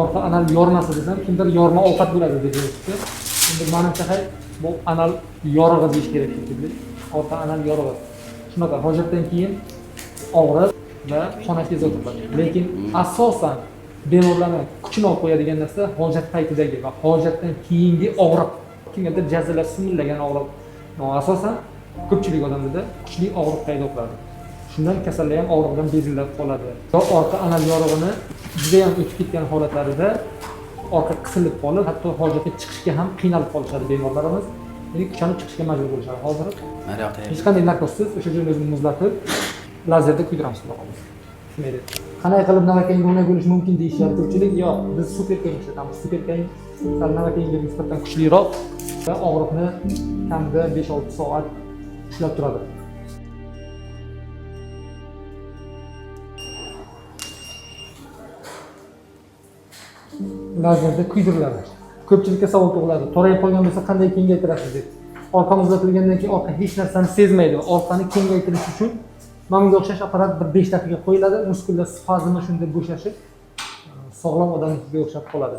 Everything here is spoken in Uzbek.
Orqa anal yormasi desam, kimdir yorma ovqat bo'ladi deb yozibdi. Endi manimcha, hay, bu anal yorig'i deyish kerak shekilli. Orqa anal yorig'i. Shunaqa hojatdan keyin og'riq va qonashga tezroq. Lekin asosan bemorlarni kuchini olib qo'yadigan narsa hojat paytidagi va hojatdan keyingi og'riq. Kimgadir jazzalar simillagan og'riq. Asosan ko'pchilik odamlarda kuchli og'riq paydo qiladi. Shundan kasallar ham og'riqdan bezillab qoladi. Va orqa anal yorig'ini juda ham o'tib ketgan holatlarida orqa qisilib qolib, hatto hojatga chiqishga ham qiynalib qolishadi bemorlarimiz. Ya'ni kuchanib chiqishga majbur bo'lishadi. Hozir Naryoqda hech qanday narkozsiz o'sha joyni o'zini muzlatib, lazerda kuydiramiz, xudo xohlasa. Tushmaydi. Qanday qilib novokainga o'rnak bo'lishi mumkin deyishyapti ko'pchilik. Yo'q, biz superkain ishlatamiz. Superkain sal novokainga nisbatan kuchliroq va og'riqni kamida 5-6 soat ushlab turadi. Lazerda kuydiriladi. Ko'pchilikka savol tug'iladi. Torayib qolgan bo'lsa qanday kengaytirasiz deb. Orqa muzlatilgandan keyin orqa hech narsani sezmaydi. Orqani kengaytirish uchun mana bunga o'xshash apparat bir 5 daqiqa qo'yiladi. Muskullar spazmi shunda bo'shashib, sog'lom odamnikiga o'xshab qoladi.